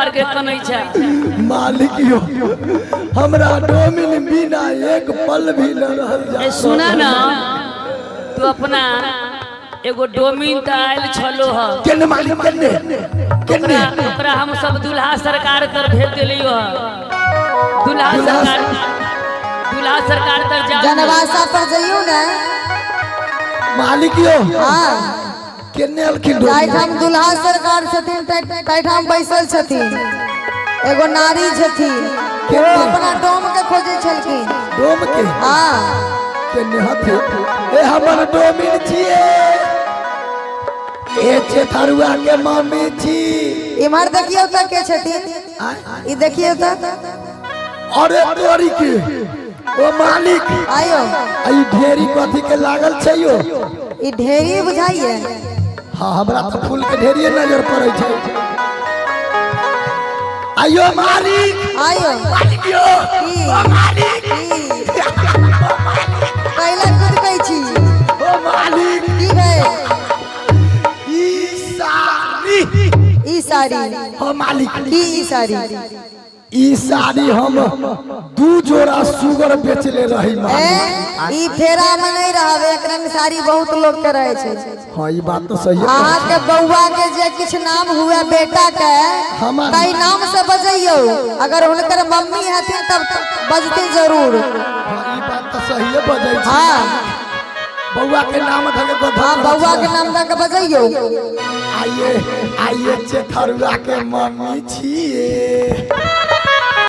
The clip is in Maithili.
फाड़ के कनै छै। मालिक यो, हमरा डोमिन बिना एक पल भी न रहल जा। ए सुना ना, तू अपना एगो डोमिन त आयल छलो ह। केने मालिक, केने केने? ओकरा ओकरा हम सब दुल्हा सरकार तर भेज देलियो ह। दुल्हा दुल्हा सरकार, दुल्हा सरकार तर जाओ। जनवासा पर जइयो ने। मालिक यो। हाँ। केने अलखिन डोमिन? जाहिठाम दुल्हा सरकार छथिन ताहिठाम बैसल छथिन एगो नारी छथिन। के? ओ अपना डोम के खोजै छलखिन। डोम के? हाँ। केने हथिन? ए हमर डोमिन छिए, ए चेथरुआ के मम्मी छी। इम्हर देखियौ तऽ के छथिन। आय? ई देखियौ तऽ। अरे तोरी के, ओ मालिक। आयो। आ ई ढेरी कथी के लागल छै यो? ई ढेरी बुझाइए? हाँ, हमरा तऽ फूल के ढेरिये नजर पड़ै छै। आयो मालिक। आयो। मालिक यो। की? ओ मालिक। की कैला कुदकै छी? ओ मालिक। की भेल? ई साड़ी। ई साड़ी? ओ मालिक। की ई साड़ी? ई साड़ी हम 2 जोड़ा सुगर बेचले रही ए मालिक। ई फेरा में नहीं रहब। एक रंग साड़ी बहुत लोग के रहे छै। हाँ, ई बात तो सही है। अहाँ के बउआ के जे किछु नाम हुए बेटा के, हमार- तई नाम से बजैयौ। अगर हुनकर मम्मी हथिन तब बजथिन जरूर। हाँ, ई बात तो सही है, बजै छी। हाँ। बउआ के नाम धके गधा। हाँ, बउआ के नाम दऽ के बजैयौ। आइए आइए, चेथरुआ के मम्मी छिए।